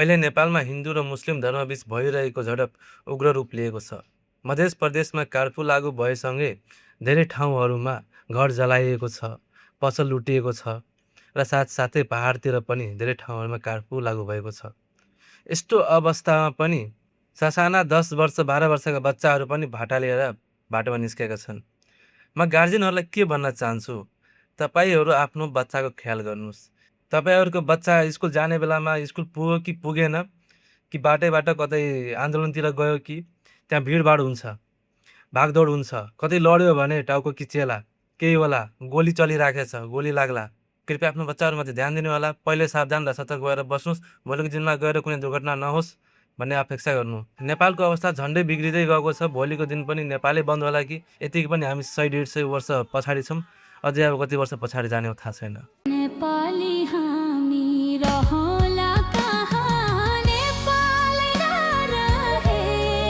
अहिले नेपालमा हिन्दू र मुस्लिम धर्मबीच भइरहेको झडप उग्र रूप लिएको छ। मध्य प्रदेशमा कर्फ्यू लागू भएसँगै धेरै ठाउँहरूमा घर जलाइएको छ, पसल लुटिएको छ र साथसाथै पहाडतिर पनि धेरै ठाउँहरूमा कर्फ्यू लागू भएको छ। यस्तो अवस्थामा पनि ससाना 10 वर्ष 12 वर्षका बच्चाहरू पनि भाटा लिएर बाटोमा निस्केका छन्। म गार्जियनहरूलाई के भन्न चाहन्छु, तपाईँहरू आफ्नो बच्चाको ख्याल गर्नुहोस्। तपाईँहरूको बच्चा स्कुल जाने बेलामा स्कुल पुग्यो कि पुगेन, कि बाटैबाट कतै आन्दोलनतिर गयो कि त्यहाँ भिडभाड हुन्छ, भागदौड हुन्छ, कतै लड्यो भने टाउको किचेला, केही होला, गोली चलिराखेछ, गोली लाग्ला। कृपया आफ्नो बच्चाहरूमाथि ध्यान दिनु होला। पहिले सावधान र सतर्क भएर बस्नुहोस्, भोलिको दिनमा गएर कुनै दुर्घटना नहोस् भन्ने अपेक्षा गर्नु। नेपालको अवस्था झन्डै बिग्रिँदै गएको छ। भोलिको दिन पनि नेपालै बन्द होला कि यतिकै पनि हामी 100-150 वर्ष पछाडि छौँ। अझै अब कति वर्ष पछाडि जाने हो थाहा छैन।